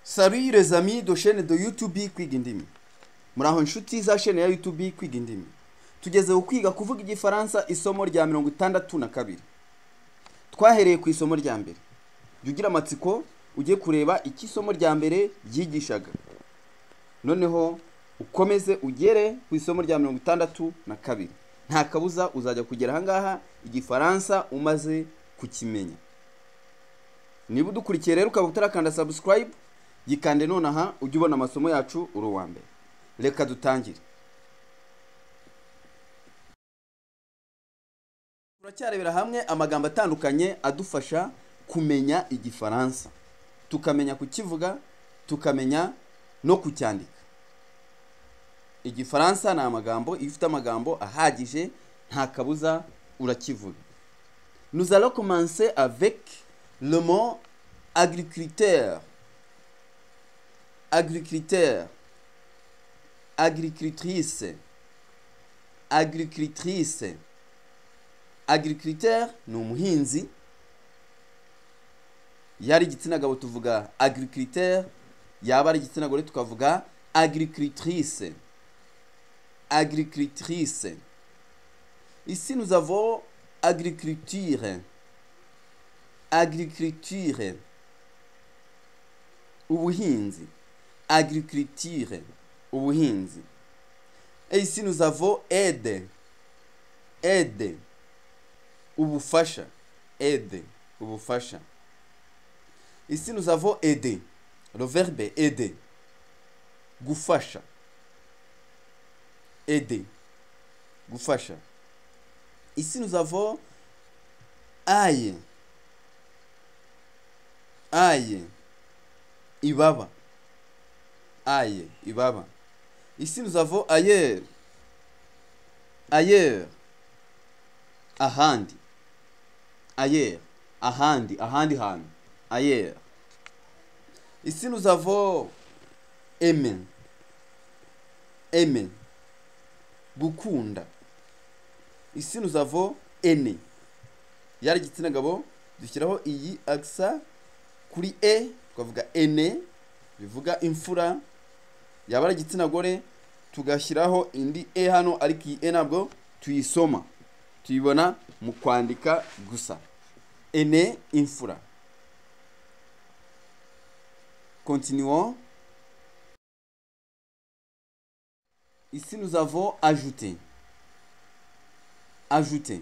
Salut les amis de chaîne de YouTube Kwiga Indimi. Muraho inshuti za chaîne ya YouTube Kwiga Indimi. Tugeze ku kwiga kuvuga Igifaransa, isomo rya 62. Twahereye ku isomo rya mbere. Jya ugira amatsiko ujye kureba iki isomo rya mbere ryigishaga. Noneho ukomeze ugere ku isomo rya 62. Nta kabuza uzajya kugera ahangaha Igifaransa umaze kukimenya. Niba udukurikiye rero ukaba utarakanda subscribe, gikande nonaha ujye ubona amasomo yacu uri uwa mbere. Reka dutangire. Turacyarebera hamwe amagambo atandukanye adufasha kumenya Igifaransa, tukamenya kukivuga, tukamenya no kucyandika. Igifaransa ni amagambo, iyo ufite amagambo ahagije nta kabuza urakivuga. Nous allons commencer avec le mot agriculteur. Agriculteur, agricultrice, agricultrice. Agriculteur ni umuhinzi, yari igitsina gabo tuvuga agriculteur, yaba ari igitsina gore tukavuga agricultrice. Agricultrice. Ici nous avons agriculture. Agriculture, ubuhinzi. Agriculture, ubuhinzi. Et ici nous avons aide. Aide, ubufasha. Aide, ubufasha. Ici nous avons aider. Le verbe aider, gufasha. Aider, gufasha. Ici nous avons aille. Aille, ibaba. Aille, ibaba. Ici nous avons ailleurs. Ailleurs, ahandi. Ailleurs, ahandi, ahandi hantu. Ailleurs. Ici nous avons aimer. Aimer, gukunda. Ici nous avons aîné. Yari igitsina gabo dushyiraho iyi accent kuri e tukavuga aîné, bivuga imfura. Yaba ari igitsina gore tugashyiraho indi e hano, ariko iyi e ntabwo tuyisoma, tuyibona mu kwandika gusa. Aîné, imfura. Continuons. Ici nous avons ajouter. Ajouter,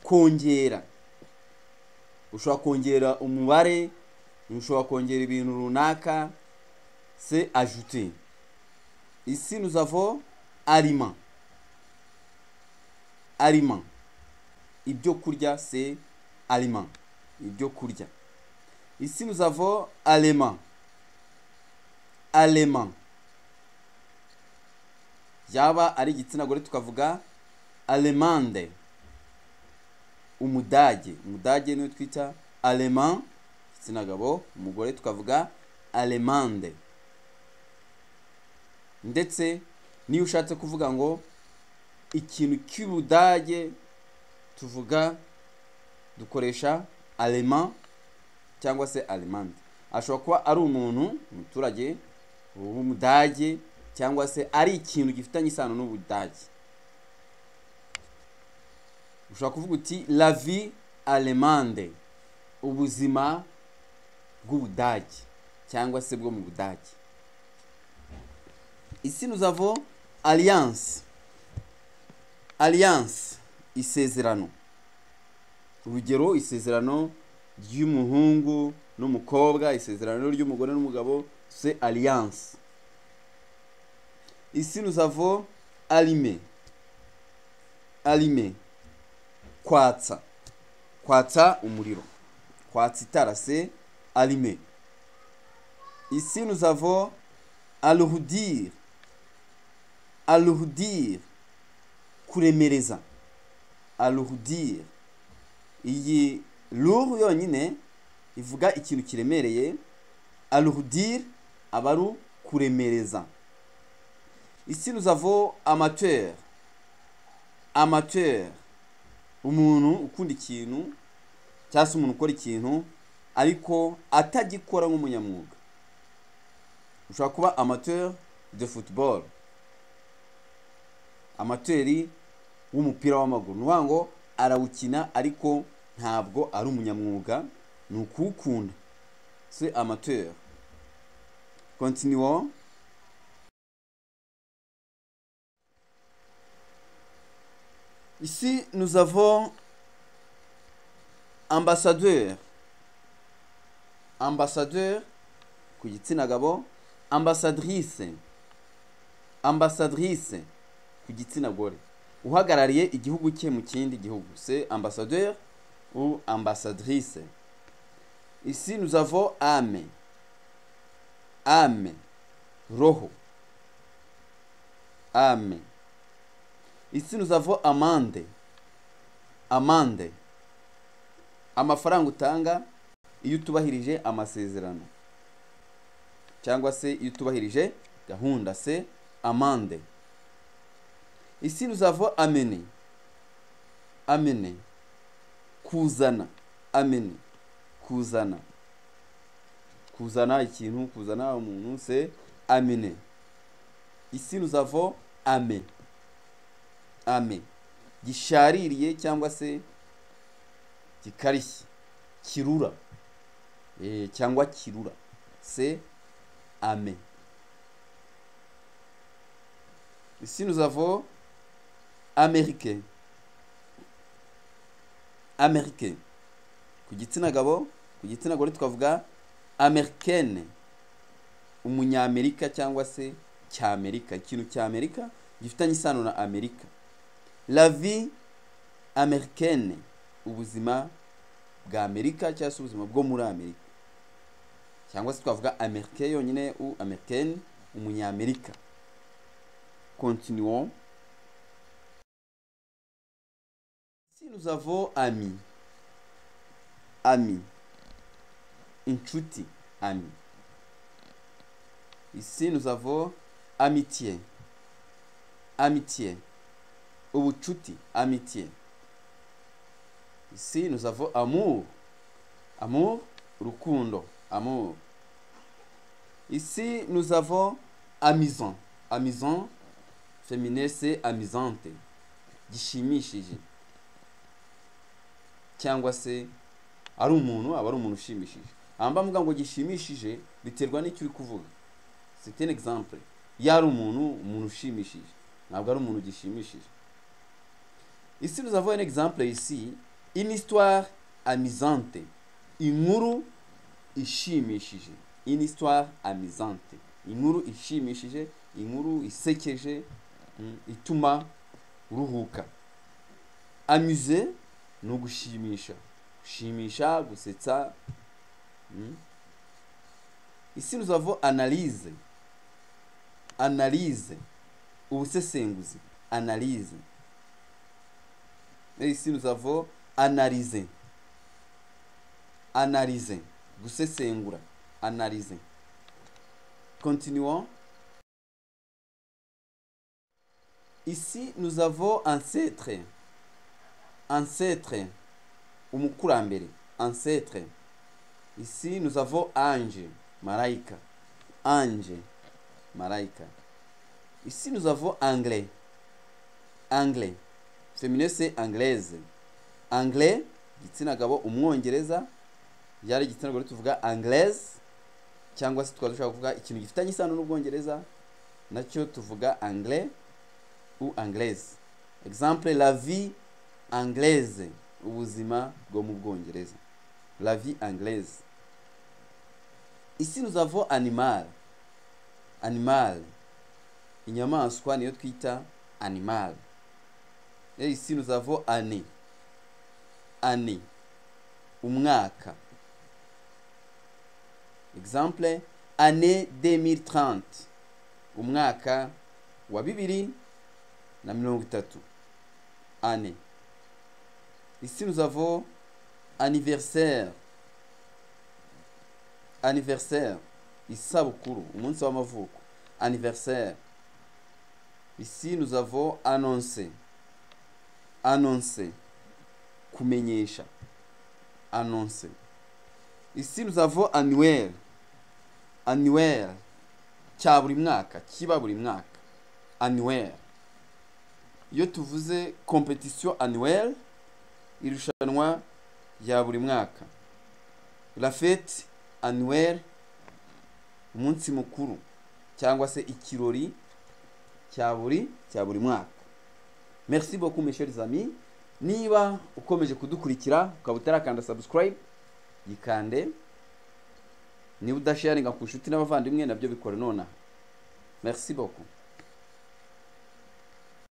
kongera. Ushobora kongera umubare, ushobora kongera ibintu runaka, c'est ajouter. Ici nous avons aliment. Aliment, ibyo kurya, c'est aliment, ibyo kurya. Ici nous avons allemand. Allemand, yaba ari igitsina gore tukavuga allemande, umudage. Umudage niwe twita allemand, igitsina gabo. Umugore tukavuga allemande. Ndetse niyo ushatse kuvuga ngo ikintu cy'ubudage tuvuga, dukoresha allemand cyangwa se allemande. Ashobora kuba ari umuntu, umuturage w'umudage, cyangwa se ari ikintu gifitanye isano n'ubudage. Ushobora kuvuga uti la vie allemande, ubuzima bw'ubudage cyangwa se bwo mu Budage. Ici nous avons alliance. Alliance, isezerano. Urugero, isezerano ry'umuhungu n'umukobwa, isezerano ry'umugore n'umugabo, c'est alliance. Ici nous avons allumer. Allumer, kwatsa. Kwatsa umuriro, kwatsa itara, c'est allumer. Ici nous avons alourdir. Alourdir, kuremereza. Alourdir, iyi lourd yonyine ivuga ikintu kiremereye. Alourdir aba ari kuremereza. Ici nous avons amateur. Amateur, umuntu ukunda ikintu cyangwa se umuntu ukora ikintu ariko atagikora nk'umunyamwuga. Ushobora kuba amateur de football, amateur w'umupira w'amaguru. Ni ukuvuga ngo arawukina ariko ntabwo ari umunyamwuga, ni ukuwukunda, c'est amateur. Continuons. Ici, nous avons ambassadeur. Ambassadeur ku gitsina gabo, ambassadrice. Ambassadrice ku gitsina gore, uhagarariye igihugu cye mu kindi gihugu, c'est ambassadeur ou ambassadrice. Ici, nous avons âme. Âme, roho. Âme. Ici, nous avons amande. Amande, amafaranga utanga iyo utubahirije amasezerano cyangwa se iyo utubahirije gahunda, c'est amande. Ici, nous avons amener. Amener, kuzana. Amener, kuzana. Kuzana ikintu, kuzana umuntu, c'est amener. Ici, nous avons ame. Ame, gishaririye cyangwa se gikarishye, kirura, cyangwa kirura, c'est ame. Ici, nous avons américain. Américain ku gitsina gabo, ku gitsina gore tukavuga américaine, umunyamerika cyangwa se cy'Amerika, ikintu cy'Amerika gifitanye isano na Amerika. La vie américaine, ubuzima bwa Amerika cyangwa se ubuzima bwo muri Amerika, cyangwa se twavuga américain yonyine ou américaine, umunyamerika. Continuons. Ici, nous avons ami. Ami, inshuti, ami. Ici, nous avons amitié. Amitié, ubucuti, amitié. Ici, nous avons amour. Amour, urukundo, amour. Ici, nous avons amusant. Amusant, féminin, c'est amusante, gishimishije, cyangwa se ari umuntu, aba ari umuntu ushimishije. Aha mvuga ngo gishimishije biterwa n'icyo uri kuvuga, c'est un exemple. Iyo ari umuntu, umuntu ushimishije, ntabwo ari umuntu gishimishije. Ici, nous avons un exemple ici, une histoire amusante, inkuru ishimishije. Une histoire amusante, inkuru ishimishije, inkuru isekeje, ituma uruhuka. Amuser ni ugushimisha, gushimisha, gusetsa. Ici, nous avons analyse. Analyse, ubusesenguzi, analyse. Et ici, nous avons analyser. Analyser, gusesengura, analyser. Continuons. Ici, nous avons ancêtre. Ancêtre, umukurambere, ancêtre. Ici, nous avons ange, marayika. Ange, marayika. Ici, nous avons anglais. Anglais, féminin, c'est anglaise. Anglais, igitsina gabo, umwongereza. Yari igitsina gore tuvuga anglaise, cyangwa se tukaba dushobora kuvuga ikintu gifitanye isano n'Ubwongereza, nacyo tuvuga anglais ou anglaise. Exemple, la vie anglaise, ubuzima bwo mu Bwongereza, la vie anglaise. Ici, nous avons animal. Animal, inyamaswa niyo twita animal. Et ici, nous avons année. Année, umwaka. Exemple, année 2030, umwaka wa 2030, année. Ici, nous avons anniversaire. Anniversaire, isabukuru, umunsi w'amavuko, anniversaire. Ici, nous avons annoncer. Annoncer, kumenyesha, annoncer. Ici, nous avons annuel. Annuel. Cya buri mwaka, kiba buri mwaka, annuel. Iyo tuvuze compétition annuelle, irushanwa rya buri mwaka. La fête annuelle, umunsi mukuru cyangwa se ikirori cya buri mwaka. Merci beaucoup, mes chers amis. Niba ukomeje kudukurikira ukaba utarakanda subscribe, yikande. Niba udasharinga ku nshuti n'abavandimwe, nabyo bikore nonaha. Merci beaucoup.